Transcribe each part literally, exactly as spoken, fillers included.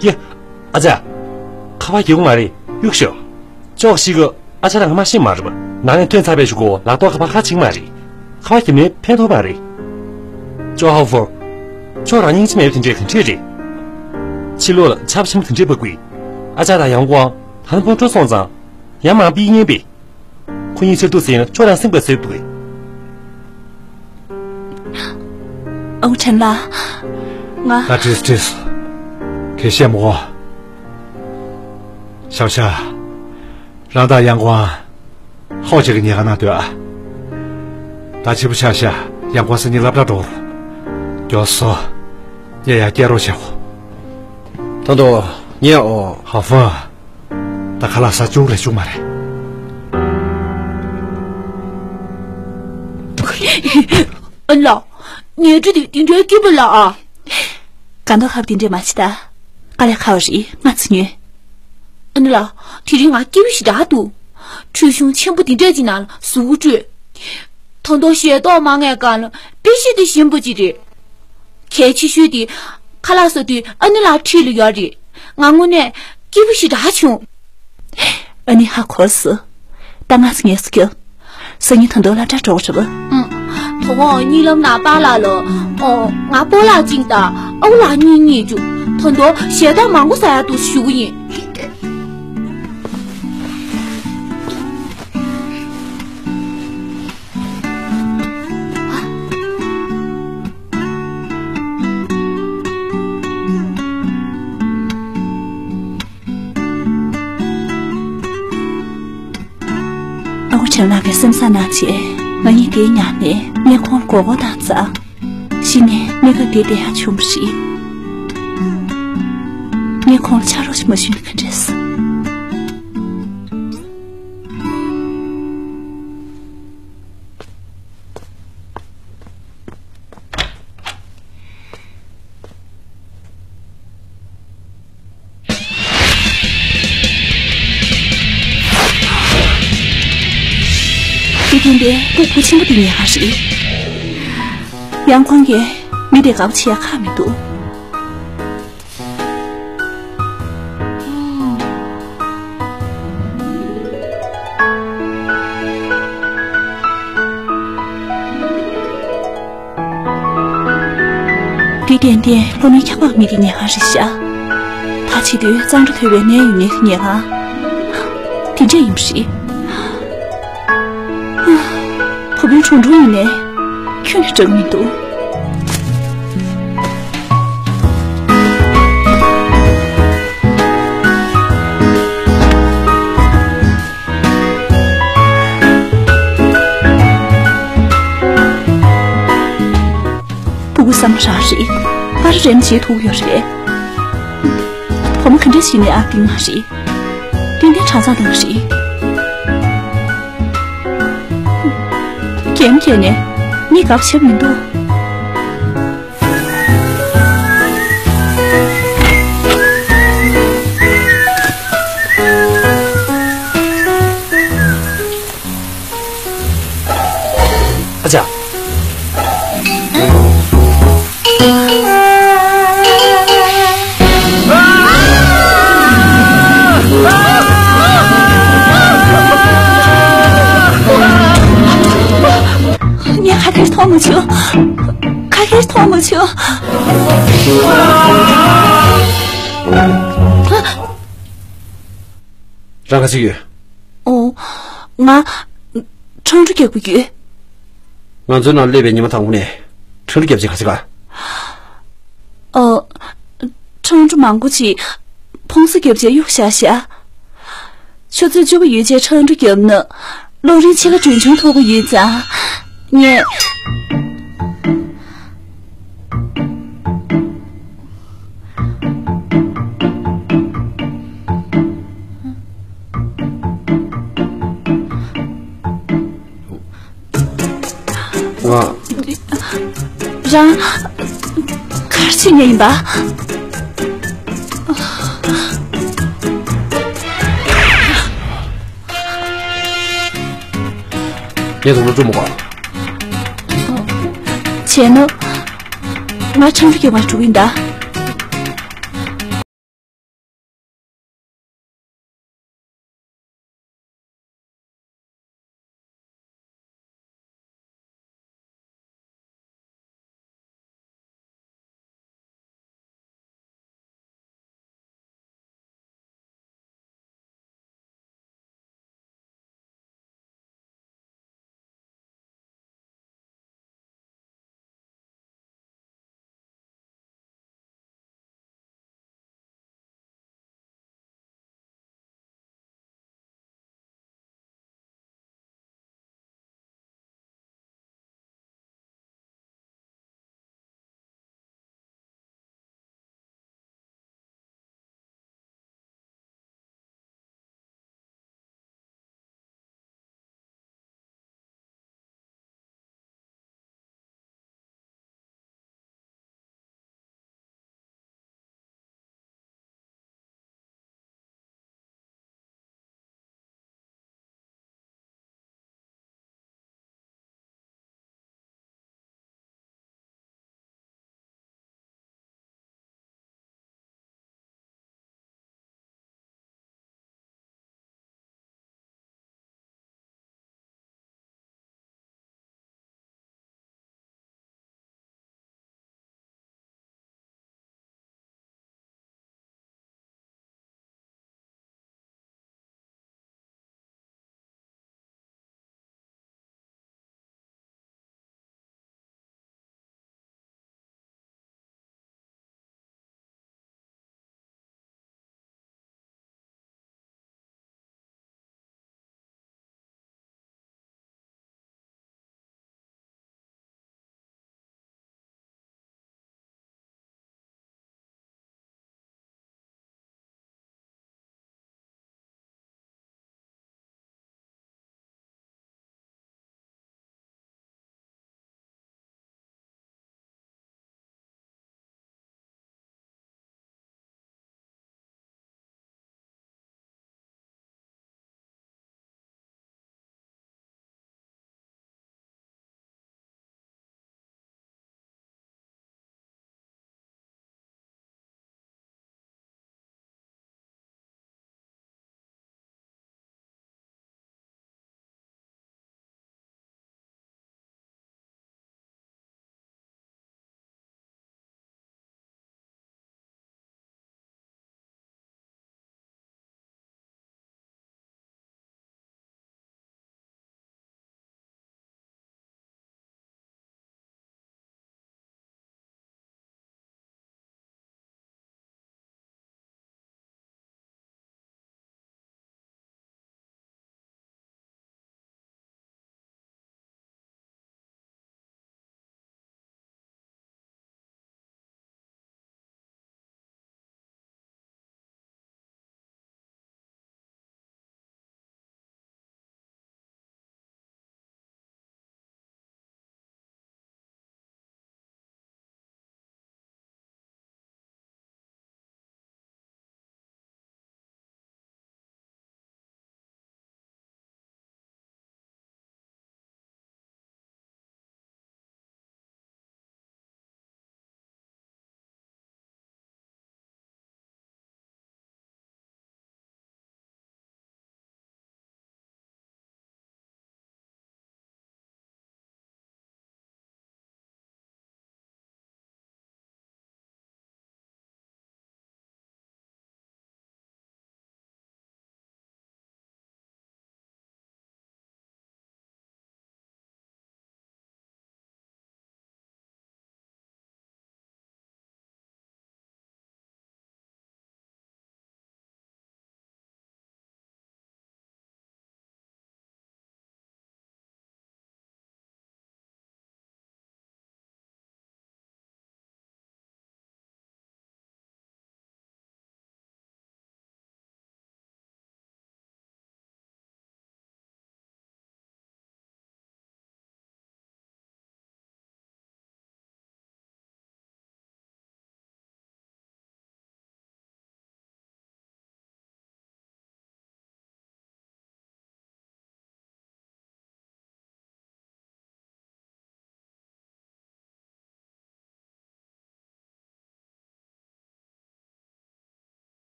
ཀྱེ། ཨ་ཅག་ཁ་པར་རྒྱག་གི་མ་རེད། གཡུག་ཤོག་ཅོག་ཤི་གི། ཨ་ཅག་རང་ང་མ་ཤེས་མ་རེད་པ། ནང་ནས་ཐོན་ཚར་བའི་གཞུག་གུ་ལག་ཐོག་ཁ་པར་ཁ་ཕྱེ་གི་མ་རེད། ཁ་པར་རྒྱབ་ནས་ཕན་ཐོགས་མ་རེད། ཅོག་ཧའོ་ཧྥོ། ཅོག་རང་སྙིང་རྗེ་མེད་པ་དེ་འདྲས་ག་འདྲས་རེད། ཕྱི་ལོགས་ལ་ཆར་པ་ཆེན་པོ་དེ་འདྲས་བབས་ཀྱི། ཨ་ཅག་དང་ཡང་ཀོང་ད་ནི་སྤོ་འགྲོ་སོང་ཙང་། ཡང་མང་པི་ཡིན་པས། ཁོ་གཉིས་ཆར་འདུག་ཟེར་ན་ཁྱོད་རང་སེམས་པ་ཟེར་འདུག་གས། ཨོ་ཁྲེན་ལགས། ང་། ད་བྲིས་བྲིས། ཁྱེད་བཤད་མོ། ཤའོ་ཤ། རང་དང་ཡང་ཀོང་ཧོ་ཅིག་གི་ཉེ་ག་ན་སྡོད་ཨ། ད་ཕྱི་པོ་ཆ་ཤ་ཡང་ཀོང་སང་ཉིན་སློབ་གྲྭ་འགྲོ། མགྱོགས་སོ། ངས་ཡར་སྐྱེལ་རོགས་བྱེད་གོ། ད་དོ། ངས་ཨོ། ཧ་ཧྥ། ད་ཁ་ལག་ཟ་བཅུག་རེ་བཅུག་མ་རེད། ཨ་ལ། ཉལ་ཁྲི་དེ་དེ་འདྲའི་སྐྱིད་པོ་ལ་ཨ། གང་ལྟར་ཧབ་དེ་འདྲས་མ་བྱེད་ད། དཀའ་ལས་ཁག་པོ་རེད། ང་ཚོ་ཉོན། ཨ་ནི་ལ། དེ་རིང་ང་སྐྱིད་པོ་ཞེ་དྲག་འདུག་ཁྲུས་གཞོང་ཆེན་པོ་དེ་འདྲས་ཅིག་ནང་ལ་གཟུགས་པོ་བཀྲུས། ད་དུང་ཞལ་ཏོག་མ་ངས་གང་ལ་དཔེ་ཤེས་དེ་ཞིམ་པོ་ཅིག་རེད། གལ་ཆེ་ཤོས་དེ། ཁ་ལག་ཟ་དུས་ཨ་ནི་ལགས་འཁྲིས་ལ་ཡོད་རེད། ང་དངོས་གནས་སྐྱིད་པོ་ཞེ་དྲག་བྱུང་། ཨ་ནི་ཧ་གོ་སོང་། ད་ང་ཚོ་ངལ་གསོ་རྒྱབ། སང་ཉིན་ད་དུང་སློབ་གྲྭར་འགྲོ་དགོས་རེད་པ། ཨང་། དོ་དགོང་གཉིད་ལམ་ནང་པཱ་ལགས་ལ། ཨོ། ང་སྤོ་ལགས་གཅིག་དང་ཨའུ་ལགས་གཉིས་རྙེད་བྱུང་། ད་དུང་ཞལ་ཏོག་མང་པོ་ཟ་ཡག་འདུག་ཞུ་གི་ཡིན། ཨ་ཁུ་ཁྲེན་ལགས་ཀྱིས་སེམས་བཟང་གནང་བྱས། ང་གཉིས་དེའི་ཉག་ནས་ངས་ཁོང་ལ་མགོ་སྐོར་བཏང་ཙང་། གཞི་ནས་གནས་སྐབས་དེ་བདེ་ཡག་བྱུང་བ་རེད། ངས་ཁོང་ལ་ཕྱག་རོགས་ཤིག་མ་ཞུས་ན་ག་འདྲས། དེ་དེ་འདྲའི་སྤུ་གུ་ཆེན་པོ་དེ་ཉལ་ཁང་རེད། ཡང་ཁོང་གིས་མི་དེ་དགའ་པོ་བྱེད་ཡག་ཁག་མི་འདུག་འདི་ཏན་ཏན་སློབ་མའི་འཁྱག་པ་མི་གི་ཉལ་ཁང་རེད་ཤག་ད་བྱེད་དུས་གཙང་སྦྲ་དོད་པའི་ནད་ཡོད་མཁན་གྱི་ཉལ་ཁང་། དེ་འདྲས་ཡིན་པ་རེད། བུ་སྤུན་གྲུང་གྲུང་ཡིན་ནའི་ཁྱོན་ནས་འགྲིག་མི་འདུག་སྤུ་གུ་བསམ་པ་རང་རེད། པར་རེམ་བྱེད་ཐུག་ཡོད་རེད། བུ་མོ་ག་འདྲ་བྱས་ནས་ཨ་ཏིང་མ་རེད། ཏན་ཏན་གྲྭ་ཚང་དང་རེད། རྒན་རྒན་ནས་མི་དགའ་བྱེད་མི་འདུག་ཨ་ཅག་ངས་ཁ་ཁེར་མཐོང་མ་བྱུང་། ཁ་ཁེར་མཐོང་མ་བྱུང་། རང་ག་ཚོད་ཡོད། ཨོ། ང་། ཁྲང་ཁྲུ་རྒྱག་གི་ཡོད། ང་ཚོའི་ནང་སླེབས་པའི་ཉི་མ་དང་པོ་ནས་ཁྲང་ཁྲུ་རྒྱབ་ཅིག་ག་ཚོད་ག་ཨོ། ཁྲང་ཁྲུ་མང་པོ་ཅིག་ཕོང་སུ་རྒྱབ་ཅིག་གཡུག་བཞག་བཞག་ཆུ་ཚོད་བཅུ་པ་ཡོལ་རྗེས་ཁྲང་ཁྲུ་བརྒྱབ་ན། གློག་རིན་ཕྱེད་ཀ་གྲོན་ཆུང་ཐོབ་ཀྱི་ཡོད་ཙང་། ངས། ང་། རང་། ག་རེ་བྱེད་མཁན་ཡིན་པ། ངས་དང་པོ་བཅོམ་མ་གོ་བྱས་ན། ང་ཁྲང་ཁྲུ་རྒྱག་པར་འགྲོ་གི་ཡིན་ད།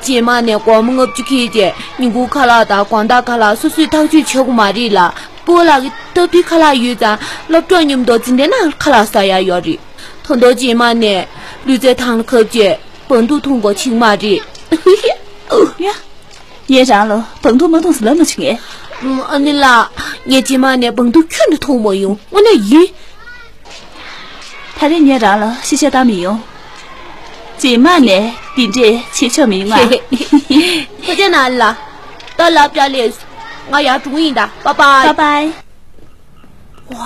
རྗེས་མ་ནས་སྒོར་མོ་ལྔ་བཅུ་ཁྱེར་རྗེས་ཉིན་གུང་ཁ་ལག་དང་དགོང་དག་ཁ་ལག་སོ་སོས་ཐག་གཅོད་བྱེད་དགོས་མ་རེད་ལ། སྤོ་ལགས་ཀྱི་སྟབས་བདེའི་ཁ་ལག་ཡོད་ཙང་སློབ་གྲོགས་མཉམ་དུ་འཛིན་གྲྭའི་ནང་ཁ་ལག་ཟ་ཡག་ཡོད་རེད། ད་དུང་རྗེས་མ་ནས་ལུས་རྩལ་ཐང་ལ་ཁབ་རྗེས་བང་འདུག་འཐུང་དགོས་བྱུང་མ་རེད། ཡ། ངས་རང་ལ་བང་འདུག་མ་འཐུང་ཟེར་ལབ་མ་བྱུང་ངས། ཨུམ། ཨ་ནེ་ལགས། ངས་རྗེས་མ་ནས་བང་འདུག་ཁྱོན་ནས་འཐུང་མ་ཡོང་། དངོས་གནས་ཡིན། ད་རེས་ངས་རང་ལ་ཤེས་བྱ་བཏང་མི་ཡོང་། རྗེས་མ་ནས་འདི་འདྲས་བྱེད་ཆོག་མི་ཡོང་ཨ། ཐུགས་རྗེ་གནང་ལགས། ད་ལབ་བྱ་ལས། ང་ཡར་འགྲོ་གི་ཡིན་ད། པ་པ། པ་པ། ཝ།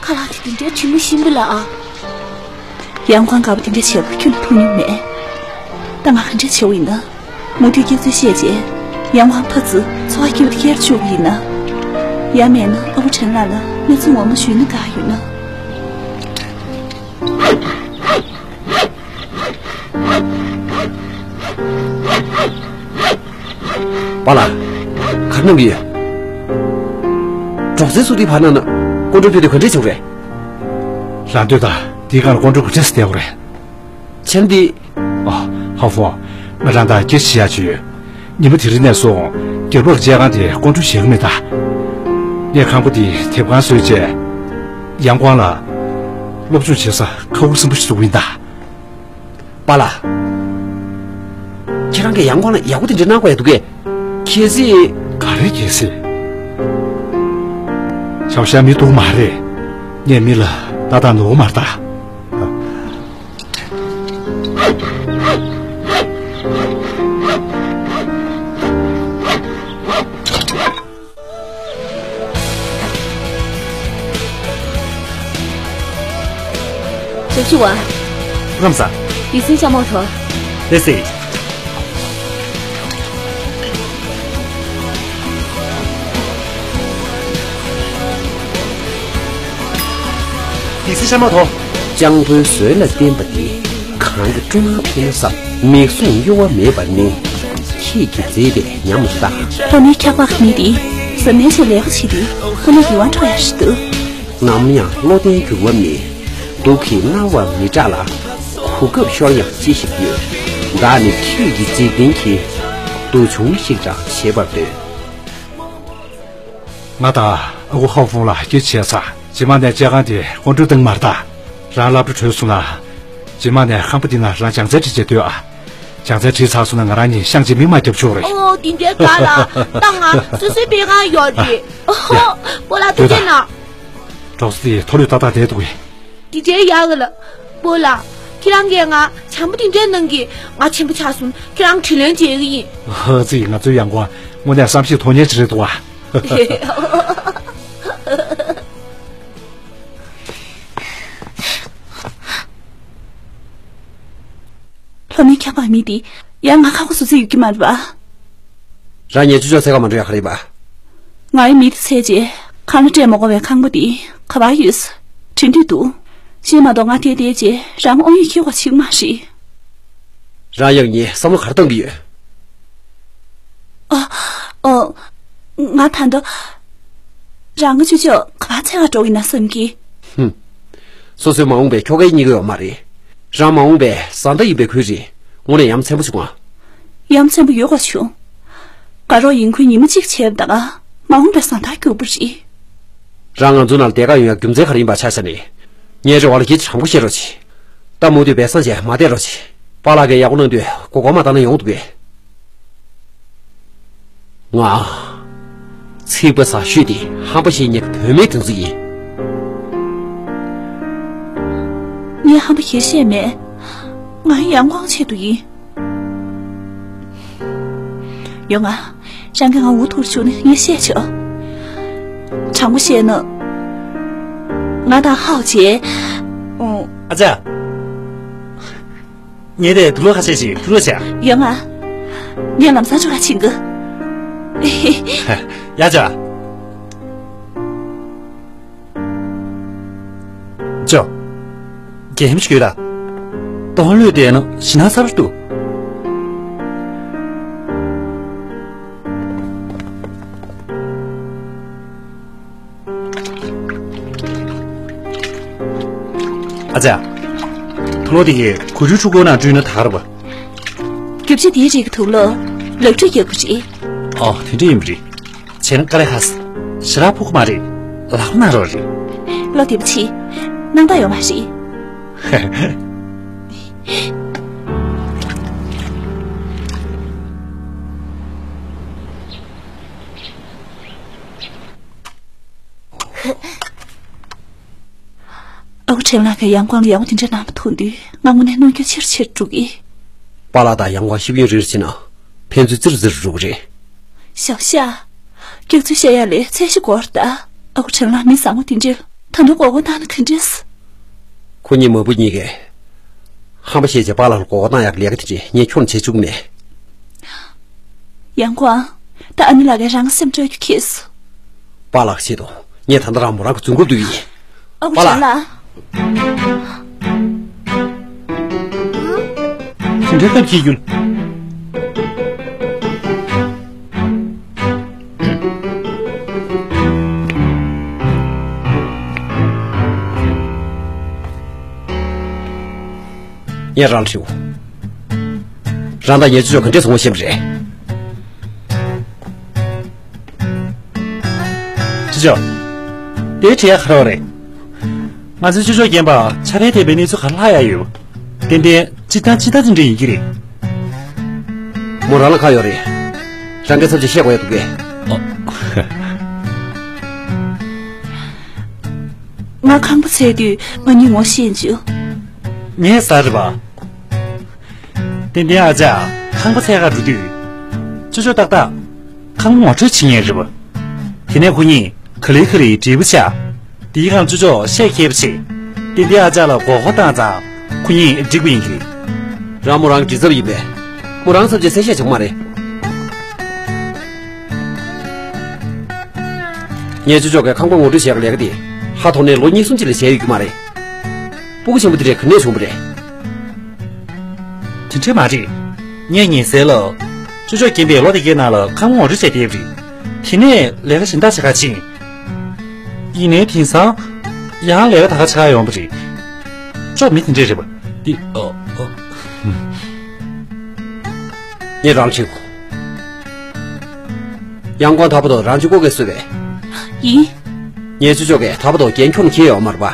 ཁ་ལག་དེ་དེ་འདྲའི་དྲི་མ་ཞིམ་པོ་ལ་ཨ། ཡང་ཁོང་དགའ་པོ་དེ་འདྲའི་བྱེད་པ་ཁྱོན་ནས་མཐོང་མྱོང་མེད། ད་ང་ག་འདྲ་བྱེད་དགོས་ཡིན་ན། མུ་མཐུད་སྐྱེ་ཚུལ་བཤད་རྗེས། ཡང་ཁོང་ཕར་ཚུར་འཚོ་བ་སྐྱིད་པོ་དེ་སྐྱེལ་བཅུག་གི་ཡིན་ན། ཡང་མེད་ན་ཨ་ཁུ་དྲན་ལགས་ལ་གནས་ཚུལ་ངོ་མ་ཞུས་ན་དགའ་ཡོད་ན། པཱ་ལགས། ག་རེ་གནང་གི་ཡོད། གྲོགས་ཚོའི་སུ་དེ་བར་ན་ན་ཀོང་ཀྲོའུ་ཕེབས་དུས་ག་འདྲས་བྱུང་རེད། རང་ལྟོས་དང་། དེའི་སྒང་ལ་ཀོང་ཀྲོའུ་ག་འདྲས་སེ་བསྡད་ཡོད་རེད། ཁྱེད་འདི། ཨ། ཧའོ་ཧྥུང་། ང་རང་དང་སྐད་ཆ་བཤད་ཡག་ཅིག་ཡོད། ཉིན་མོ་དེ་རིང་ནས་བཟུང་རྒྱལ་པོ་ལགས་ཀྱི་སྤྱན་ཁང་དེ་ཀོང་ཀྲོའུ་བཞེངས་ཀྱི་མེད་ད། ངས་ཁང་པ་དེ་དེབ་ཁང་བཟོས་རྗེས། ཡང་ཁོང་ལ་སློབ་སྦྱོང་བྱེད་ས་ཁ་ཁུ་སིམ་པོ་ཞིག་བཟོ་གི་ཡིན་ད། པཱ་ལགས། ཁྱེད་རང་གིས་ཡང་ཁོང་ལ་ཡག་པོ་དེ་འདྲ་གནང་དགོས་ཡ་འདུག་གས། གལ་སྲིད། ག་རེ་གལ་སྲིད། ཆའོ་ཞའོ་མི་སྡུག་མ་རེད། ངས་མི་ལ་ལྟ་སྟངས་ནོར་མ་རེད་ད། ཞབས་ཞུ་བ། རམ་ས། དེ་སྲིད་ཤ་མོག་ཐོ། དེ་སྲིད། དེ་སྲིད་ཤ་མོག་ཐོ། སྤྱང་པོའི་ཟོལ་ལ་བརྟེན་པ་དེ། གང་གི་སྤྲོ་སྣང་འཕེལ་ས། མིག་ཟུང་གཡོ་བ་མེད་པ་ནི། ཁྱེད་ཀྱིས་མཛེས་པའི་ཉམས་ལ་བཏགས། ལྷོ་མོན་འཁྱག་པ་མི་དེ་གཟབ་ནན་བྱས་ལས་ཀ་བྱེད་དུས་ཁོ་ནི་ཡིད་དབང་འཕྲོག་ཡག་ཞིག་འདུག་ནམ་ཡང་བློ་བརྟན་འགྱུར་བ་མེད། སྡུག་གིས་མནར་བ་མི་སྐྲག་ལ། གོ་སྐབས་ཤོར་ཡག་ཅི་ཞིག་ཡོད། བདག་ནི་ཁྱེད་ཀྱི་འཇིག་རྟེན་གྱི། སྡུག་ཆུང་ཞིག་ཀྱང་བྱེད་པར་འདོད། ང་དང་ཨ་ཁུ་ཧའོ་ཧྥུང་ལགས་སྐད་ཆ་བྱས་ཚར། རྗེས་མ་ནས་སྤྱན་ཁང་དེ་ཀོང་ཀྲོའུ་བཏང་མ་རེད་ད། རང་སློབ་གྲྭ་གྲོལ་སོང་ན། རྗེས་མ་ནས་ཁང་པ་འདི་ན་རང་སྦྱོང་ཚན་ཁྲིད་བྱེད་སྡོད་ཨ། སྦྱོང་ཚན་ཁྲིད་ཚར་སོང་ན་ང་རང་གཉིས་ཤང་གཅིག་མིག་མ་རྒྱབ་ཆོག་རེད། ཨོ། དེ་འདྲའི་དགའ་ལ། ད་ང་སོ་སོའི་སྤེལ་ཁང་ཡོད་རེད། ཨོ། ཡ། སྤོ་ལགས་ཐུགས་རྗེ་གནང་། གྲོགས་པོ་དེ་ཐོ་ལོས་ཏག་ཏག་བསྡད་འདུག་གས། དེ་འདྲའི་ཡག་གི་ལ། སྤོ་ལགས། ཁྱེད་རང་གིས་ང་བྱམས་པོ་དེ་འདྲའི་གནང་གིས་ང་ཆེན་པོ་ཆགས་སོང་། ཁྱེད་རང་དྲིན་ལན་འཇལ་གི་ཡིན། ཨ་ཙི། ང་ཚོའི་ཡང་ཁོང་དངོས་གནས་བསམ་ཤེས་མཐོང་མཁན་ཅིག་རེད་འདུག་ཨ། ལྷོ་མོན་འཁྱག་པ་མི་དེ་ཡང་ང་ཁ་ཁོ་བཟོ་རྩིས་ཡོད་ཀྱི་མ་རེད་པ། རང་ཉེས་ཆོག་ཆོག་འཚོལ་ག་མ་འགྲོ་ཡག་ག་རེད་པ། ང་ཡི་མི་དེ་འཚོལ་རྗེས་ཁང་གླ་སྤྲད་མ་དགོས་པའི་ཁང་པ་དེ་ག་པར་ཡོད་ས་དྲན་རྒྱུ་འདུག་ཅེས་མ་གཏོགས་ང་དེར་བསྡད་རྗེས་རང་དབང་ཡོད་ཁྱེར་བ་ཞིག་མ་རེད། རང་ཡག་ཉེས་བསམ་བློ་ག་རེ་གཏོང་གི་ཡོད། ཨ། ཨོ། ང་ད་དུང་རང་གི་ཅོ་ཅོ་ག་པར་འཚོལ་ག་འགྲོ་གི་ཡིན་ན་བསམ་གི། ཧུམ། སོ་སོའི་མ་འོངས་པའི་ཁྱོ་གའི་གཉིས་ཀ་ཡོད་མ་རེད། རང་མ་འོངས་པའི་བཟའ་ཟླ་ཡིན་པའི་ཁུལ་རེད། དངོས་གནས་ཡ་མཚན་པོ་བྱུང་ང་། ཡ་མཚན་པོ་ཡོད་དགོས་བྱུང་། དགའ་རོགས་ཡིན་ཁུལ་ཉི་མ་གཅིག་བྱས་པ་དང་མ་འོངས་པའི་བཟའ་ཟླར་གྱུར་པ་རེད། རང་ང་ཚོའི་ནང་ལ་བསྡད་ག་ཡོང་ཡག་རྒྱུ་མཚན་ག་རེ་ཡིན་པ་ཆ་བཞག་ནས། ངའི་རེ་བ་ལ་ཡིད་དྲང་པོ་བཤད་རོགས་གྱིས། ད་མུ་མཐུད་སྦས་གསང་བྱས་མ་བསྡད་རོགས་གྱིས། པཱ་ལགས་ཀྱིས་ཡག་པོ་གནང་དུས་མགོ་སྐོར་མ་བཏང་ན་ཡོང་འདུག་གས། ང་། ཚིག་པ་ཟ་ཤོས་དེ་ཧམ་པ་བཤད་མཁན་གྱི་བུད་མེད་དེ་ཚོ་ཡིན། ངས་ཧམ་པ་གང་ཡང་བཤད་མེད། ང་ཡང་ཁོང་ཆེད་དུ་ཡིན། ཡོང་ང་། རང་གིས་ང་འུ་ཐུག་བཅུག་ནས་ངས་བཤད་ཆོག་དྲང་པོ་བཤད་ན། ང་དང་ཧའོ་བྱས། ཨོ། ཨ་ཅག་ངས་དེ་དུག་ལོག་ཁ་ཤས་ཤིག་ཕུལ་རོགས་བྱས། ཡོང་ང་། ངས་ལམ་སང་ཚུར་ལ་ཕྱིན་གི། ཡ་ཅག་ཅོ། རྒྱན་ཞིག་ཡོད་ད། སྟོན་ལོས་དེ་ནི་ཞི་ན་ས་རུ་འདུག་ཨ་ཅག་དུག་ལོག་དེ་གི་གོས་ཆུ་ཕྱུར་སྐོར་ནང་བཀྲུས་ན་དག་རེད་པ། རྒྱབ་ཆ་དེའི་རིགས་ཀྱི་དུག་ལོག་ལག་འཁྲུད་རྒྱག་དགོས་རེད། ཨོ། དེ་འདྲ་ཡིན་པ་རེད། བྱས་ན་དཀའ་ལས་ཁག་སོང་། ཞེ་དྲག་ཕོག་གི་མ་རེད། ལག་པ་གནང་རོགས་རེད། བློ་བདེ་པོ་བྱེད། སྣང་དག་ཡོད་མ་རེད། ཨ་ཁུ་ཁྲེན་ལགས་ཀྱིས་ཡང་ཀོང་ལ་ཡག་པོ་དེ་འདྲ་གནང་མ་ཐུབ་དུས་ང་དངོས་གནས་གནོད་སྐྱོན་ཆེ་རུ་ཆེ་རུ་འགྲོ་གི། པཱ་ལགས་དང་ཡང་ཀོང་ཤེས་ཡོན་རེ་རེ་བྱས་ན་ཕན་ཚུན་རྩིར་རྩིར་འགྲོ་གི་རེད། ཤག་ཤག་སྐྱག་རྫུན་བཤད་ཡ་ལས་ཚད་གཞི་དགོས་རེད་ད། ཨ་ཁུ་ཁྲེན་ལགས་མི་བཟང་པོ་དེ་འདྲས་ད་དུང་མགོ་སྐོར་བཏང་ན་ག་འདྲས། ཁོ་གཉིས་མ་བུ་གཉིས་ཀས་ཧམ་པ་བཤད་བྱས་པཱ་ལགས་ལ་མགོ་སྐོར་བཏང་ཡག་གི་ལས་ཀ་དེ་འདྲས་ངས་ཁྱོན་ནས་བྱེད་བཅུག་མེད། ཡང་ཀོང་། ད་ཨ་ནེ་ལགས་ཀྱིས་རང་གི་སེམས་སྐྱོ་རྒྱུ་ཁེལ་སོང་། པཱ་ལགས་ཆེད་དུ་ངས་ད་ལྟ་རང་མོ་རང་གི་རྫུན་རྐུབ་བསྡུས་ཡིན། ཨ་ཁུ་པཱ་ལགས། ཁྲེན་ལགས། དེ་འདྲའི་སྟབས་ཀྱིས་གྱུར། ངས་རང་ལ་དྲིའོ། རང་དང་ངའི་ཅོ་ཅོ་ག་འདྲས་བཟང་བོ་ཤེས་པ་རེད། ཅོ་ཅོ། དེ་དྲི་ཡ་ག་རེ་རེད། ང་ཚོའི་ཅོ་ཅོ་རྒན་པ་ཆ་རེ་འཐེན་པའི་གནས་ཚུལ་ག་ལྷག་ཡ་ཡོད། ཏན་ཏན་སྤྱིར་བཏང་སྤྱིར་བཏང་དེ་འདྲ་ཡིན་གྱི་རེད། མོ་རང་ལ་ཁག་ཡོད་རེད། རང་གི་ཚབ་ཀྱིས་བཤད་དགོས་ཡ་འདུག་གས། ཨོ། ང་ཁང་པ་བཙལ་དུས་ང་གཉིས་ངོ་ཤེས་བྱུང་། ངས་ཟ་རེད་པ། ཏན་ཏན་ཨ་ཅག་ཁང་པ་འཚོལ་ག་འགྲོ་དུས། ཅོ་ཅོ་ཏག་ཏག་ཁང་པ་ངོ་སྤྲོད་བྱེད་མཁན་རེད་པ། དེ་ནས་ཁོ་གཉིས་ག་ལེ་ག་ལེ་འབྲས་བུ་ཆགས། དེའི་སྒང་ཅོ་ཅོ་བཤད་མཁས་པ་བྱས། ཏན་ཏན་ཨ་ཅག་ལ་མགོ་སྐོར་བཏང་ཙང་ཁོ་གཉིས་འགྲིག་པ་ཡིན་གྱི་རེད། རང་མོ་རང་གི་ཚབ་ཡིན་པས། མོ་རང་ཚབ་བྱས་གསལ་བཤད་བྱེད་དགོས་མ་རེད། ངས་ཅོ་ཅོ་གི་ཁང་པ་ངོ་སྤྲོད་བྱེད་ཡག་ལས་ཀ་དེ་ཧ་ཐོག་ནས་ལོ་གཉིས་གསུམ་ཅིག་ལས་བྱས་ཡོད་ཀྱི་མ་རེད། སྤུ་གུ་ཆེན་པོ་དེ་འདྲས་ག་ནས་བྱུང་བ་རེད། དེ་འདྲས་མ་རེད། ངས་ཉེ་སར་ལ། ཅོ་ཅོ་རྒན་པས་ལོ་དེ་གའི་ནང་ལ་ཁང་པ་ངོ་སྤྲོད་བྱས་བསྡད་པ་རེད། དེ་ནས་ལས་ཀ་གཞན་དག་བྱེད་ག་ཕྱིན། ཡིན་ནའི་དེང་སང་། ཡང་ལས་ཀ་ད་ག་བྱེད་ག་ཡོང་བ་རེད། ཅོ་མི་དེ་འདྲས་རེད་པ། འདི་ཨོ་ཨོ། ངས་རང་ལ་དྲིས་གོ། ཡང་ཀོང་ད་བར་དུ་རང་གཅིག་པོ་གིས་གསོས་པས། ཡིན། ངས་ཅོ་ཅོ་གིས་ད་བར་དུ་རྒྱན་ཁྱོན་ཁྱེར་ཡོད་མ་རེད་པ།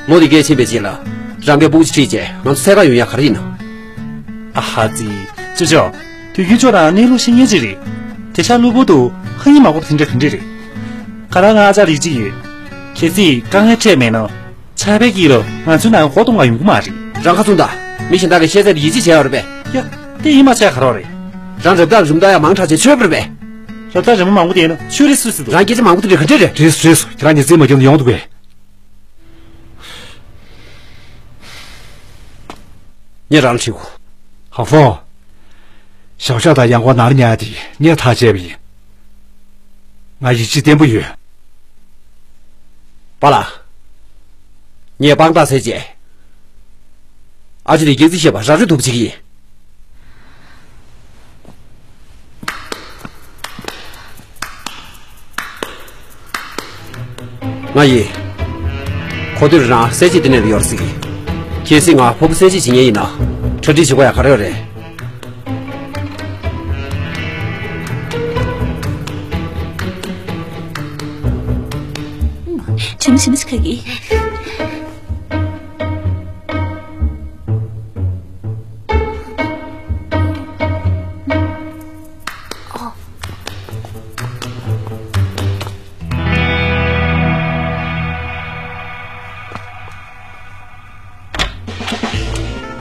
ལོ་འདི་གས་ཕྱིན་པའི་རྗེས་ལ། རང་གིས་སྤུ་གུ་ཅིག་ཁྲིད་བྱས་ང་ཚོ་འཚོལ་ག་ཡོང་ཡ་ག་རེ་ཡིན་ནམ། ཨ་ཧ་ཙི། ཅོ་ཅོ། དུས་རྒྱུན་ཁྱོད་རང་གནས་ལུགས་ཤེས་མཁན་ཅིག་རེད། དེང་སང་གློ་བུར་དུ་ཧ་ཡིན་མ་གོ་བ་དེ་འདྲ་ག་འདྲ་རེད། ག་རེ་ང་ཨ་ཅག་ལ་ཡིད་ཆེས་ཡོད། གལ་སྲིད་དཀའ་ངལ་འཕྲད་མེད་ན། ཆར་པའི་དཀྱིལ་ལ་ང་ཚོའི་ནང་མགོ་གཏོང་ག་ཡོང་གི་མ་རེད། རང་ཁ་ཚུམས་དང་། མི་གཞན་དག་གི་ཤེས་ཚད་ལ་ཡིད་ཆེས་བྱས་ཡོད་རེད་པས། ཡ། དེ་ཡིན་མ་ཆགས་ག་རེ་རེད། རང་རབ་དགའ་རུམ་ད་ཡ་མང་དྲགས་བྱས་ཆོས་པར་པས། རབ་དགའ་རི་མོ་མང་པོ་བསྟན་ན་ཆོས་རེད་སུས་ཟེར་འདུག་རང་སྐད་ཆ་མང་པོ་དེ་འདྲ་ག་འདྲ་རེད། རེད་རེད། ཁྱེད་རང་ཉིན་མཚན་མ་འགྱངས་ན་ཡོང་འདུག་པས། ངས་རང་ལ་དྲིས་གོ། ཧ་ཧྥོ། ཞའོ་ཞའོ་དང་ཡང་ཀོང་ནང་ལ་ཉར་ཡ་དེ་ངས་ཐག་བཅད་པ་ཡིན། ང་ཡིད་ཆེས་བརྟན་པོ་ཡོད། པཱ་ལགས། ངས་དཔང་རྟགས་བཙལ་རྗེས། ཨ་ཅེ་ལི་སྐྱག་རྫུན་བཤད་པ་ར་སྤྲོད་ཐུབ་པ་བྱེད་ཀྱི་ཡིན། ང་ཡིས། གོ་ཐོས་རང་གསལ་བྱེད་དེ་ནས་ལ་ཡོད་སྲིད་ཀྱི། གལ་སྲིད་ང་ཕོ་བུ་གསལ་བྱེད་བྱེད་མཁན་ཡིན་ན། གྲ་སྒྲིག་བྱེད་དགོས་ཡ་ག་རེ་ཡོད་རེད། ཆུ་མི་ཆུ་མི་ཆུ་ཁ་གི།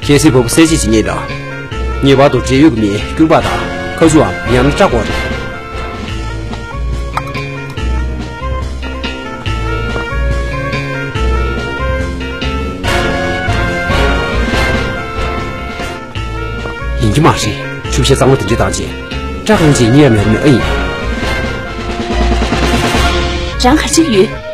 གལ་སྲིད་ཕོ་བུ་གསལ་བྱེད་བྱེད་མཁན་དང་། ངེས་པར་དུ་འབྲེལ་ཡོད་ཀྱི་མིའི་སྐྱུར་པ་དང་ཁ་ཆུའམ་ཡང་ན་སྐྲ་དགོས་རེད། ཡིན་གྱི་མ་རེད། ཆུ་བཤལ་གཙང་མ་དེ་འདྲ་བཏང་རྗེས། སྐྲ་གང་ཅིག་རྙེད་ཡ་མེད་རེད་མོད། ཨེ་ཡིན། རང་ག་རེ་བྱེད་ཀྱི་ཡོད།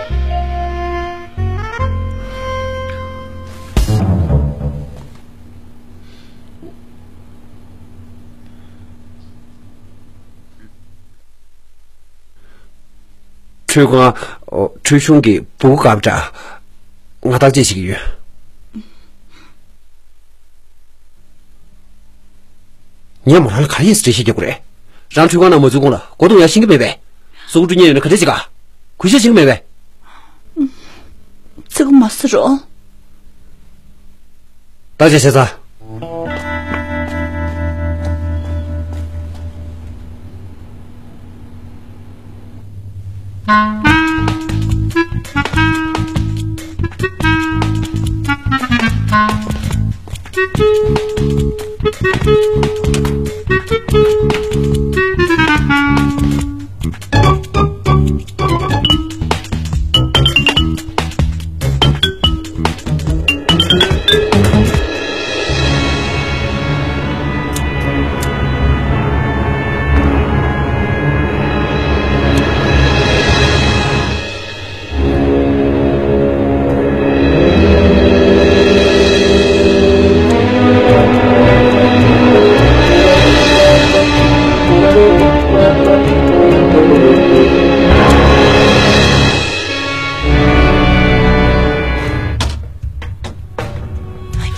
ཁྲུས་ཁང་། ཨོ། ཁྲུས་གཞོང་གི་སྦུག་གུ་དཀར་པོ་འདྲ། ང་བརྟག་དཔྱད་བྱེད་ཀྱི་ཡོད། ངས་མོ་རང་ལ་ག་རེ་ཡིན་ཟེར་འགྲེལ་བཤད་རྒྱག་དགོས་རེད། རང་ཁྲུས་ཁང་ནང་མ་འཛུལ་གོང་ལ་སྒོ་རྡུང་ཡག་ཤེས་ཀྱི་མེད་པས། སོ་ཀུ་འཁྲུད་མཁན་ཡོད་ན་ག་འདྲས་བྱེད་ག་གུས་ཞབས་བྱེད་ཀྱི་མེད་པས། ཚིག་མ་ཟེར་རོགས། བརྟག་དཔྱད་བྱས་ཚར།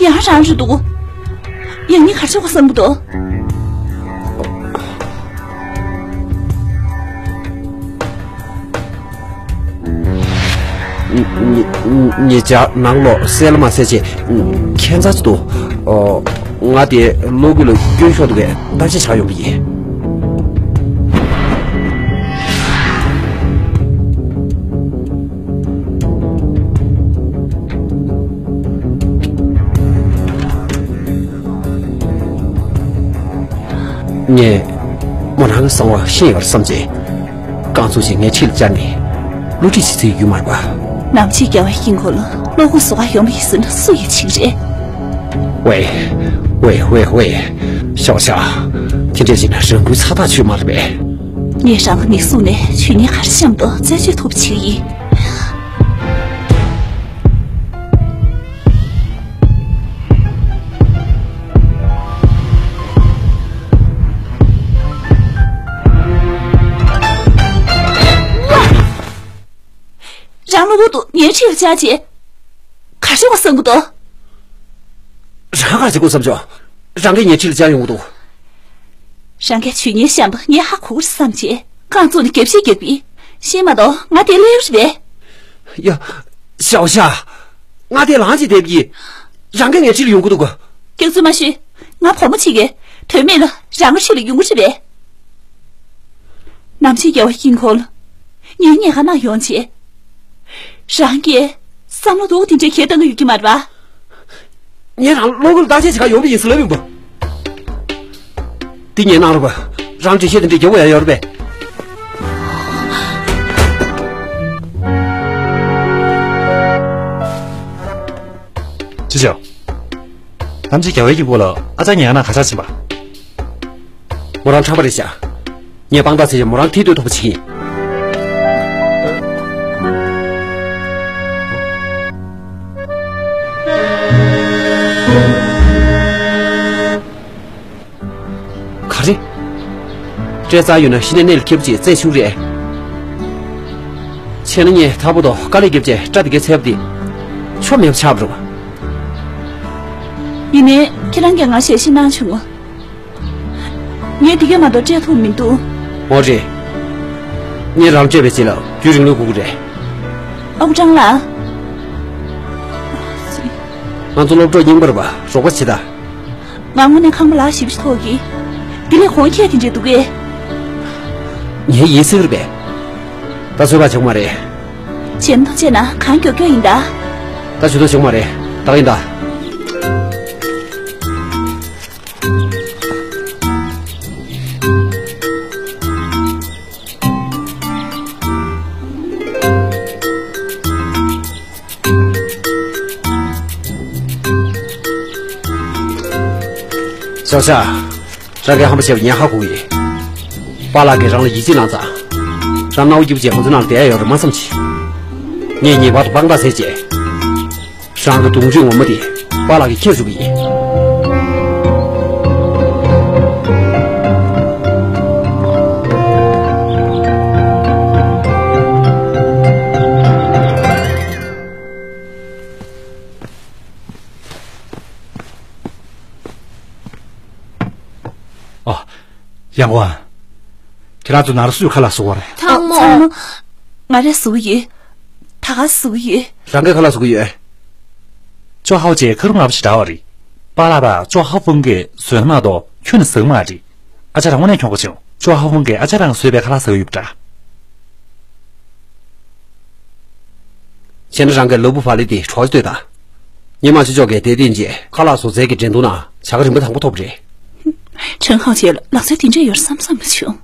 ཡང་རང་རེད་འདུག་ཡང་ཉིན་ག་ཚོད་ག་བསམ་གི་འདུག་ཉེ་ཉེ་ཉེ་ཆར་ནང་ལོགས་གསལ་ལ་མ་གསལ་ཆེ་ཁྱད་མཚར་ཅིག་འདུག་ཨོ། ང་དེ་གློག་སྒུལ་ལ་སྐྱོན་ཤོར་འདུག་གས། བརྟག་དཔྱད་བྱ་ཡོང་གི་ཡིན། ངས་མོ་རང་གི་གསང་བ་ཤེས་ཡོད་བསམ་བྱས། རྐང་བཙུགས་བྱས་ངའི་འཁྲིས་ལ་བཅར་ནས་བསླུ་བྲིད་བྱེད་རྩིས་ཡོད་མ་རེད་པ། ནམ་ཕྱེད་རྒྱལ་བའི་དཀྱིལ་འཁོར་ལ་བློ་ཁོག་བཟོ་ག་ཡོང་བ་ཡིན་ཟེར་ན་སུ་ཡིས་བྱེད་ཀྱི་རེད། ཝེ། ཝེ་ཝེ་ཝེ། ཤོག་ཤག་དེ་འདྲས་བྱས་ན་རང་འགུལ་ཚ་ཐག་ཆོད་མ་རེད་པས། ངས་རང་གི་མིག་ཟུང་ནས་ཆོས་ཉིད་ག་རེ་བཤམས་འདུག་རྩད་གཅོད་ཐུབ་པ་བྱེད་ཀྱི་ཡིན། རང་གློ་བུར་དུ་ངའི་འཁྲིས་ལ་བཅར་རྗེས། ག་རེ་བྱེད་དགོས་བསམ་གྱི་འདུག་རང་ག་རེ་བྱེད་དགོས་བསམ་བྱུང་། རང་གིས་ངའི་འཁྲིས་ལ་བཅར་ཡོང་གི་འདུག་རང་གིས་ཆོས་ཉིད་བཤམས་པ་ངས་ཧ་གོ་གི་རེད་བསམ་བྱས། རྐང་བཙུགས་ནས་རྒྱབ་བཤིག་རྒྱག་པས། ཤེས་མ་གཏོགས་ང་དེ་སླེབས་རེད་པས། ཡ། ཞའོ་ཞ། ང་དེ་ལངས་ཅིག་བསྡད་ཀྱི། རང་གིས་ངའི་འཁྲིས་ལ་ཡོང་གི་འདུག་ག་རྒྱག་རྩོད་མ་བྱེད། ང་བུ་མོ་གཅིག་གིས་དོན་མེད་ལ་རང་གི་འཁྲིས་ལ་ཡོང་གི་རེད་པས། ནམ་ཕྱེད་རྒྱལ་བའི་དཀྱིལ་འཁོར་ལ། ངའི་ཉེན་ཁ་ནང་ཡོང་བྱས། རང་གིས་བསམ་བློ་སྡུག་དེ་འདྲའི་འཁྱེར་བཏང་གི་ཡོད་ཀྱི་མ་རེད་པ། ངས་རང་གློག་སྒུལ་བརྟག་དཔྱད་བྱེད་ག་ཡོང་བ་ཡིན་ཟེར་ལབ་ཡོང་པ། འདི་ངས་གནང་རོགས་པ། རང་འགྲེལ་བཤད་དེ་འདྲའི་རྒྱག་དགོས་ཡ་ཡོད་རེད་པས། ཅི་བྱ། ནམ་ཕྱེད་རྒྱལ་བའི་དཀྱིལ་འཁོར་ལ་ཨ་ཅག་ཉལ་ཁང་ནང་ག་ཟེར་ཕྱིན་པ། མོ་རང་ཁྲག་པ་རེད་ཤག་ངས་དཔང་རྟགས་བྱས་བྱས་མོ་རང་ཐིག་ཏུ་ཐུག་པ་བྱེད་ཀྱི་ཡིན། ག་རེ། སྐྲ་རྩ་ཡོད་ན་གཞི་ནས་གནས་ལ་འཁེལ་པ་ཅིག་རྩད་ཆུང་རེད། བྱས་ན་ངས་ཐར་པ་དང་དཀའ་ལས་བརྒྱབ་བྱས་སྐྲ་དེ་གའི་ཚད་པ་དེ། ཆོ་མེད་པ་ཆགས་པ་རེད་པ། ཡིན་ནའི་ཁྱེད་རང་གིས་ང་ཞལ་བཞེས་གནང་བྱུང་ངོ་། ངས་དེ་གས་མ་གཏོགས་སྤྲད་ཐུབ་མི་འདུག་འོ་རེད། ངས་རང་སྤྲད་པའི་རྗེས་ལ་རྒྱུན་རིང་ལོས་སྒུག་གི་རེད། ཨ་ཁུ་ཀྲང་ལགས། ང་ཚོ་སློབ་གྲོགས་རྙིང་པ་རེད་པ། རོགས་པ་བྱེད་དང་། ང་དངོས་གནས་ཁང་པ་ལག་ཞེ་པོ་ཅིག་ཐོགས་ཀྱི། དེ་ལས་གོང་ཁྱད་དེ་འདྲས་འདུག་གས། ངའི་ཡིད་སེམས་རེད་པས། ད་ཚོད་ཁག་བྱུང་མ་རེད། བྱེད་མདོག་བྱས་ན་གང་མགྱོགས་མགྱོགས་ཡིན་ད། ད་ཇུས་གཏོགས་བྱུང་མ་རེད། ད་ག་ཡིན་ད། ཤོག་ཤག་རང་གིས་ཧམ་པ་བྱས་པ་ངས་ཧ་གོ་གི་ཡིན། པཱ་ལགས་ཀྱིས་རང་ལ་ཡིད་ཆེས་གནང་ཙང་། རང་སྣང་བ་སྐྱིད་པོ་བྱས་ཁོ་ཚོའི་ནང་ལ་བསྡད་ཡ་ཡོད་རེད་མ་བསམ་བྱས། ངས་ངེས་པར་དུ་དཔང་རྟགས་བྱས་རྗེས། རང་གི་གདོང་རྒྱུད་ངོ་མ་དེ་པཱ་ལགས་ཀྱིས་ཁྱེར་འཇུག་གི་ཡིན། ཡང་ཀོང་། ཁྱེད་རང་ཚོ་ནང་ལ་སུས་ཁ་ལག་བཟོ་དགོས་རེད། ཚང་མ། ཚང་མ། ང་རས་བཟོ་གི་ཡོད། ད་ག་བཟོ་གི་ཡོད། རང་གིས་ཁ་ལག་བཟོ་གི་ཡོད། ཅོ་ཧའོ་ཅེ་ཁ་རུ་ང་བ་ཞིག་འདྲ་བ་རེད། པཱ་ལགས་པ་ཅོ་ཧའོ་ཧྥུང་གིས་བཟོས་ན་མ་གཏོགས་ཁྱོན་ནས་ཟ་གི་མ་རེད། ཨ་ཅག་རང་དངོས་གནས་གྱོང་པོ་ཆེ། ཅོ་ཧའོ་ཧྥུང་གིས་ཨ་ཅག་རང་བཟོས་པའི་ཁ་ལག་ཟ་གི་ཡོད་པ་འདྲ། བྱས་ན་རང་གིས་ལ་བུ་བ་ལི་དེ་གྲོགས་ཅིག་ལྟོས་དང་། ཉི་མ་ཆུ་ལྕོག་གིས་དེ་བསྟན་རྗེས་ཁ་ལག་བཟོ་རྩལ་གྱི་འགྲན་བསྡུར་ནང་བྱ་དགའ་རིམ་པ་དང་པོ་ཐོབ་པ་རེད། ཁྲེན་ཧའོ་ཅེ་ལ་ལག་རྩལ་དེ་འདྲ་ཡོད་བསམ་བསམ་མ་བྱུང་།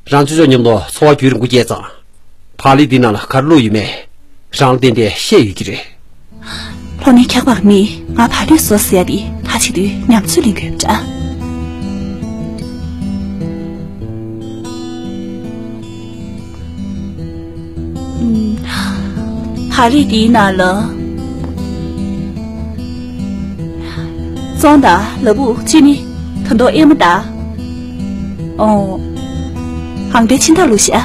རང་ཆུ་ལྕོག་མཉམ་དུ་འཚོ་བ་རྒྱུན་རིང་པོ་སྐྱེལ་ཙང་། བག་ལེབ་འདི་ནང་ལ་ག་རེ་བླུགས་ཡོད་མེད་རང་ལ་ཏན་ཏན་ཤེས་ཡོད་ཀྱི་རེད། ལྷོ་ནས་འཁྱག་པ་མི་ང་བག་ལེབ་བཟོ་ཟེར་ཏེ་ཕ་ཆེ་དུས་ཉམས་ཚོད་ལེན་དགོས་འདྲ། ཨུམ། བག་ལེབ་འདིའི་ནང་ལ། ཙོང་དང་ལ་ཕུག་ཅི་ནི། ད་དུང་ཨེ་མ་དང་། ཨོ། ཧང་པའི་ཕྱི་ཟླ་བླུགས་ཤག་